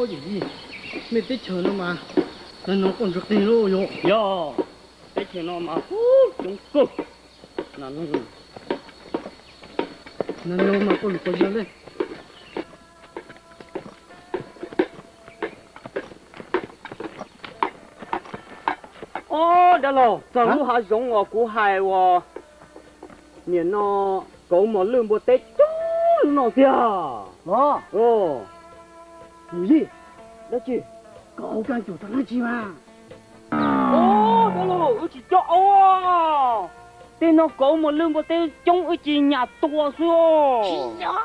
Mej teb chaws no mas nag noog quaj ntsuag qig lauj yog. Yog, teb chaws no mas ub coob kawg. Nag noog, nag noog mas quaj lus quaj yag le. Ob, dab laug, txog lub hav zoov uas kuv hais uas nim no kauv mos lwj npua teb coob no tiag. Los, yawm yij, dab tsi? Koj hauv kab cuam tag dab tsi mas? Ob, dab laug, wb tsis coj aub. Tej no kauv mos lwj npua teb coob wb cia nyas tua xwb. Tsis yog,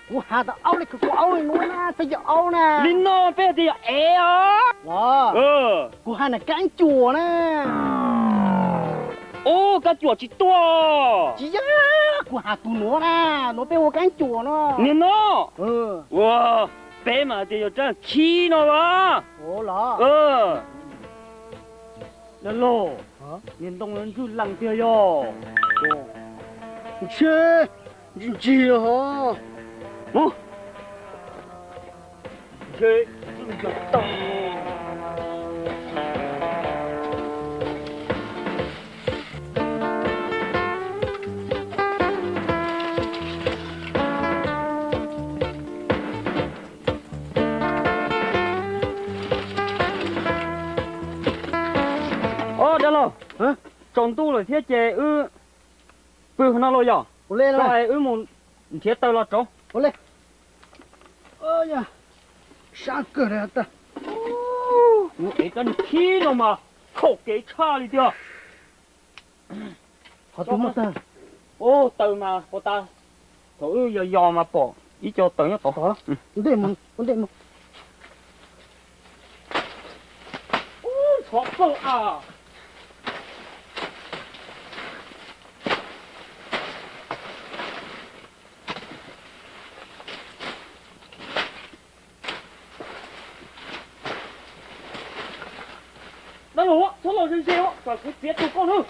kuv has tas aub li kws kuv aub li nuav na, peb yog aub na. Li no peb hais tias yog ev os. Los, kuv has na kab cuam na. Ub, kab cuam tsis tuaj. Tsis yog, kuv has tus nuav na, nuav peb ua kab cuam no. Niag no. Ua, peb mas hais tias yog rab khib no los. Dab laug, niag ntoo no ntswj lees tiag yog. Ntshe ntsig ntsig ho. Ntshe ntsig tau. Ob, dab laug, tsaus ntuj lawm thiab ces wb pw qhov no los yog? Wb mus nrhiav taws los rauv. Ua li. Sab kawg li. Mus ev rab niag khib no mas khaum kev tshaj li tiag. Qhov twg muaj taws? Ub, taws mas puas tas, thaum wb yos yos mas pom ib co taws nyob tod. Ua ntej mus. Ub, ntxhov kawg as. Dab laug, txhob los ze ze, kom kuv txiav tug koj nawb.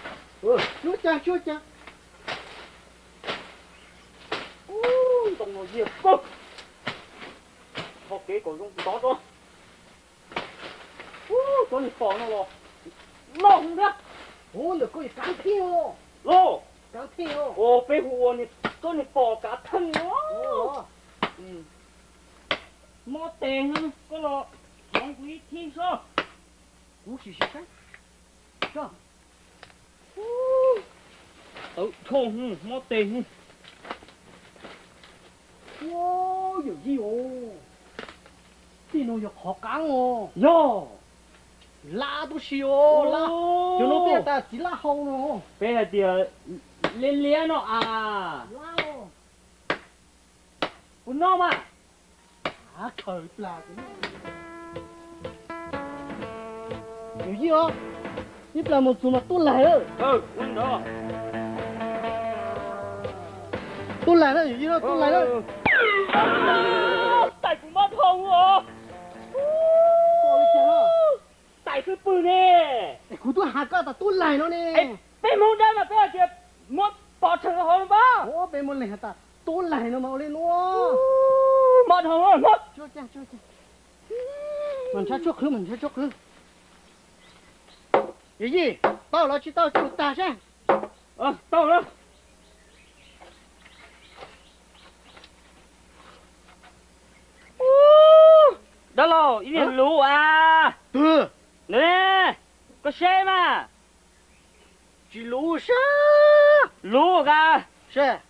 Ntoo no yiag kawg. Tho kev kom zoo ntov tso. Ub, tsob niag pos no los loj thiab. Ub, ntawm koj yog kab thij os. Los, kab thij os. Ua peb hu ua tsob niag pos kav theej no. Mob tes, koj los hloov kuv ib thib sob. Kuv sim siv saib. Tawv dhau, mob tes. Ua, yawm yij os, tej no yog qhov qaab os. Yog. Lab tub si os, lab. Cov no peb has tas txiv lab hau no. Peb hais tias liab liab no as. Lab os. Kuv noj mas. Khaws plas kuv noj. Yawm yij os, ib plas mus txug mas tuaj laig lawm. Tuaj laig na yawm yij, tuaj laig lawm. Tais kuv mob dhau os. Tais twb pw ne. Es kuv twb has koj tas tuaj laig no ne. Peb Hmoob dawb mas peb hais tias muab pos tshawm rau hauv no npab. Peb muab leeg has tas tuaj laig no mas ua li no. Mob dhau. Mas nrhav tshuaj qhwv, mas nrhav tshuaj qhwv. Yawm yij, tau los tsis tau, tsum tag seb. Tau lawm. Dab laug, ib niag luv as. Twg? Nws ne, koj seb mas. Tsis luv sab. Luv as. Seb.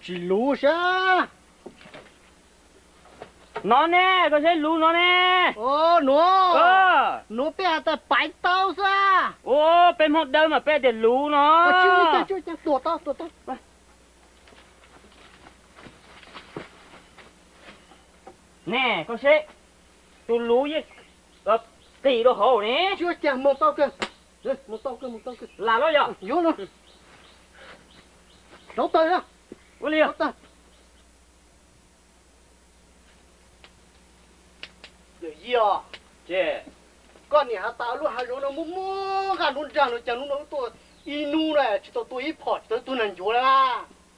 Tsis luv sab. No ne, koj seb luv no ne. Nuav, nuav peb has tas paiv taub xwb. Ua, peb Hmoob dawb mas peb tias luv no. Tuam tau, tuam tau. Ne, koj seb, tus luv yeej qis rau hauv ne. Tsis ua cas, moog tau kawg. Moog tau kawg, moog tau kawg. Lam los yog? Yuav no. Rauv taws na. Ua li. Yawm yij os, koj niam has tas lub hav zoov no muaj muaj nqaj nruab nrag no, cas hnub no wb tuaj ib hnub na tsis tau tua ib phom, tsis tau tua neeg ncuav li na.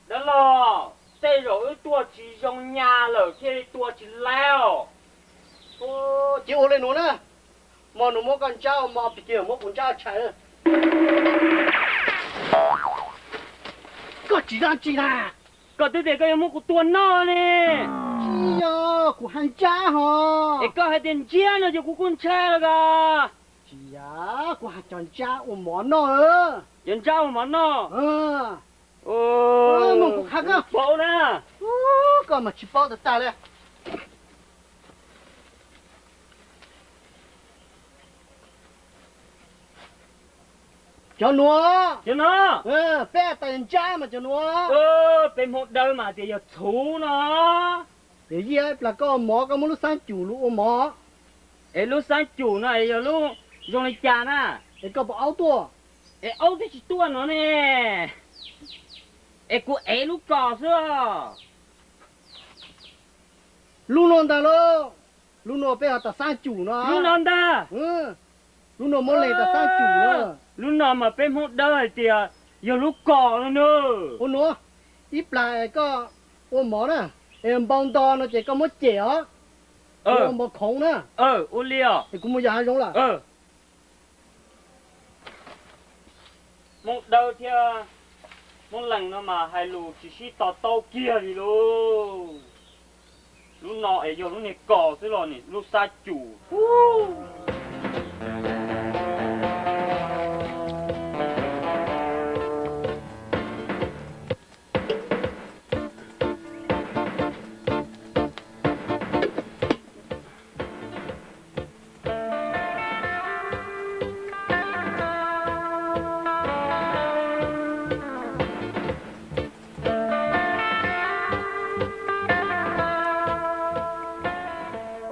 Dab laug, Tej zaum wb tua tsis zoo nyaj lawm thiaj li tua tsis laib os. Ces ua li nuav na, mog nws muab koj ntsab ua mov, pig kiag muab kuv ntsab ua tshais. Koj tsis dab tsi na? Koj twb tias koj yuav muab kuv tua noj ne. Tsis yog, kuv hais ntsab hos. Es koj hais tias ntsiab no ces kuv kuj ntshai los koj. Tsis yog, kuv hais cov ntsab ua mov noj. Cov ntsab ua mov noj. Mus kuv qha koj. Paub na. Koj mas tsis paub tag tag li. Cov nuav, peb tas ntsab mas cov nuav. Peb Hmoob Dawb mas tias yog txhuv no. Yog yij, ib plag koj ua mov koj muab lub xaab cum lug ua mov. Es lub xaab cum no es yog lub zoo li cas na? Es koj puas aub tuaj? Es aub twb tsis tuaj no ne. Es kuv ev lub kos xwb. Lub no ntag lauj. Lub no peb ho tas xaab cum no. Lub no ntag. Lub no muab leeg tas xaab cum no. Lub no mas peb Hmoob Dawb hais tias yog lub kos no na. Ua nuav, ib plag koj ua mov na, es npau nto no ces koj muab cem os. Ua mov khoov na. Ua li os. Es kuv mus yos hav zoov lawm. Hmoob Dawb thiab Hmoob Lees no mas hais lus tsis sib to taub kiag li lauj. Lub no es yog lub niag kos xwb los nim lub xab cum.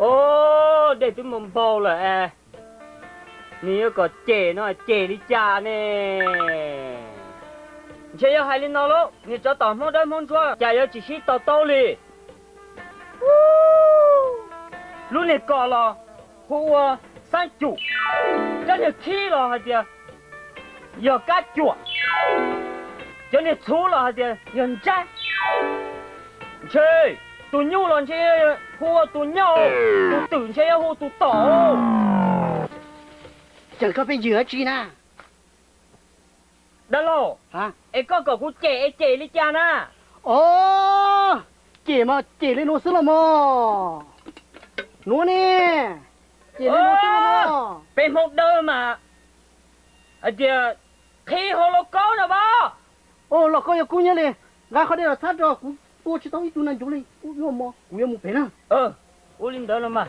Os, dej twb npau npau lawm es, nws yuav kom cem no cem li cas ne? Ntshe yog hais li no lauj, niag tsov tom Hmoob Dawb Hmoob Ntsuab cas yuav tsis sib to taub li. Lub niag kos los hu ua xaab cum, cov niag khib los hais tias yog kab cuam, cov niag txhuv los hais tias yog ntsab. Ntshe tus nyuj los ntshe hu ua tus nyob, tus twm ntshe yuav hu tus tom. Tseem koj pheej yws dab tsi na? Dab laug, es koj kom kuv cem es cem li cas na? Os, cem mas cem li nuav xwb los mog. Nuav ne, cem li nuav xwb los mog. Peb Hmoob Dawb mas hais tias qhib hauv lauj kaub no as. Os, lauj kaub yog kub nyob li, nqa qhov dej los txhab rau kuv, tua tsis tau ib tug nas ncuv li, kuv yuav mus, kuv yuav mus pem na. Ua li ntawd los mas.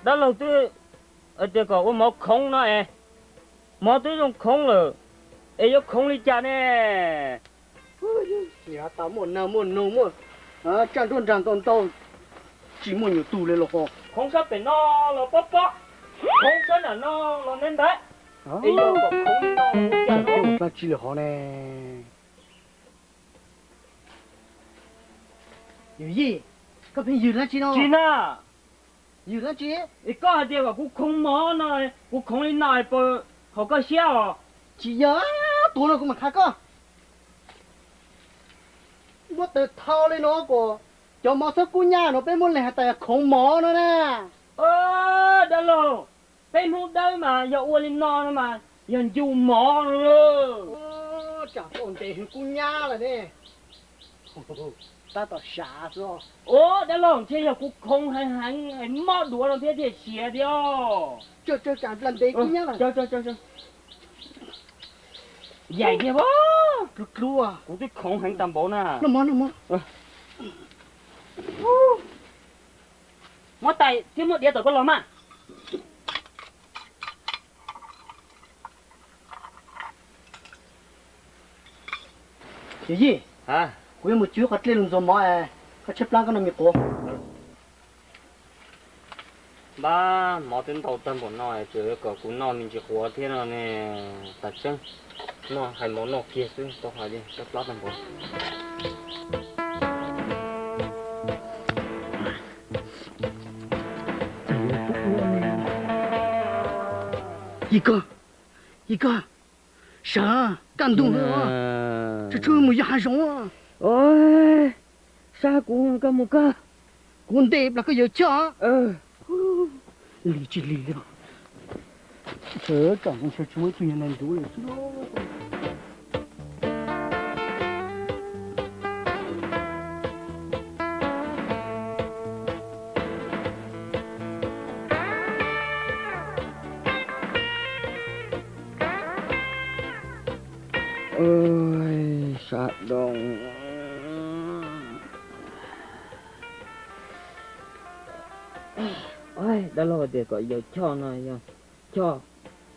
Dab laug twb hais tias kom ua mov khoov no es, mov twb zoo khoov lawm es yuav khoov li cas ne? Tau muaj nag muaj noog muaj tsaj nruab nrag ntau ntau, tsis muaj nyuam tug li los ho. Khoov sab pem no los pob pob, khoov sab nram no los ntev ntev, es yog kom khoov li no ua cas no? Dab tsi lawm hov ne? Yawm yij, koj pheej yws dab tsi no? Tsis na. Yws dab tsi? Es koj hais tias kom kuv khoov mov no, kuv khoov li no puas haum koj siab os? Tsis yog, tuav no kuv mam qha koj. Muab taws thau li no kom cov mov txhob kub nyab no peb muab leeg has tas yog khoov mov no na. Dab laug, peb Hmoob Dawb mas yog ua li no no mas yog ncu mov no. Tsam tau ntev heev kub nyab lawm ne. Tab tom sav xwb. Ua dab laug, ntshe yog kuv khoov heev heev mob duav no thiab thiaj siav thiab. Yaim thiab, kuv twb khoov heev tag npaum na. Muab tais thiab muab diav tom koj los mas. Yawm yij, kuv yuav mus cuab qhov dlej lug ntxuag mov, koj tshaib plab koj noj me quav. Npab, mov twb ntau tag npaum no, tseem yuav kom kuv noj me ntsis quav thiab no ne. Tas tseeb, noj hais mov noj kiag xwb tau hais li, tshaib plab tag npaum. Yig koj, yig koj, sawv, kaj ntug, tsuj tsuj mus yos hav zoov. Sab kuv, koj mus koj. Kuv ntes plas koj yawm choj. Lig tsis lig li. Sawv tsom ntshe tsis muaj ib tug yog neeg ntub li xwb. Sab doo. Dab laug tias kom yawm choj no yog choj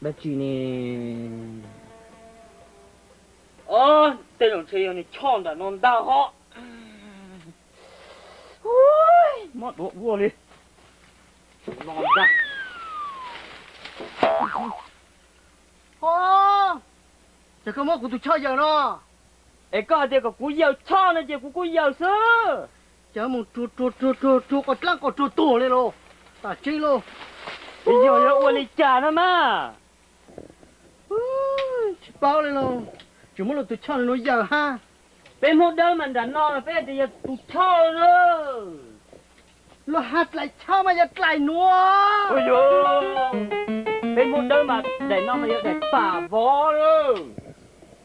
dab tsi ne? Ob, tej zaum ntshe yog nws choj nram no ntag hos. Mob duav ua li. Ho, ces koj muab kuv tus choj yawm no. Es koj hais tias kom kuv yawm choj no ces kuv kuj yawm xwb. Ces mus rua rua rua rua rua qos dlaab qos rua tuag li los. Tam tseeb lauj. Yog yog ua li cas no mas. Tsis paub li lauj. Tseem muab luag tus choj no yawm hab. Peb Hmoob Dawb mas nram no mas peb hais tias yog tus choj na. Luag hab dlaim choj mas yog dlaim nuav. Peb Hmoob Dawb mas daim no mas yog daim pam vov lawm.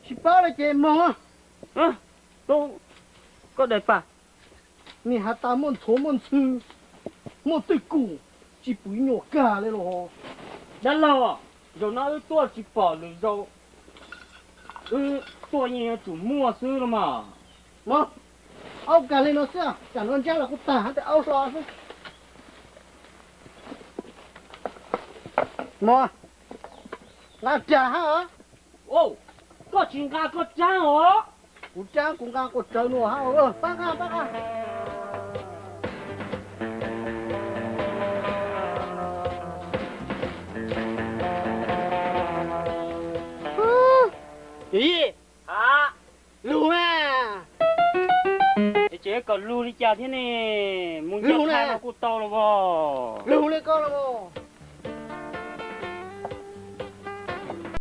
Tsis paub li ces moog. Koj daim pam. Nim has tas muaj ntxhuav muaj ntxhw, muaj twj kum, tsis pum nyuam kag li los. Dab laug, zaum no wb tuaj tsis pom lwm zaus, wb tuaj yeej yuav tsum muaj xwb los mas. Mog, aub kag li no xwb, tsam no ntsaab los kuj tag hab, tej aub hlo xwb. Mog, nqa dag hab. Koj tsis nqa koj tsaab os. Kuv tsaab kuv nqa quas tsawv nuav hab. Pab nqa, pab nqa. Yawm yij, lug na. Ces kom lug li cas thiab ne? Mus ncaj qha no kuj tau los as. Lug li koj los.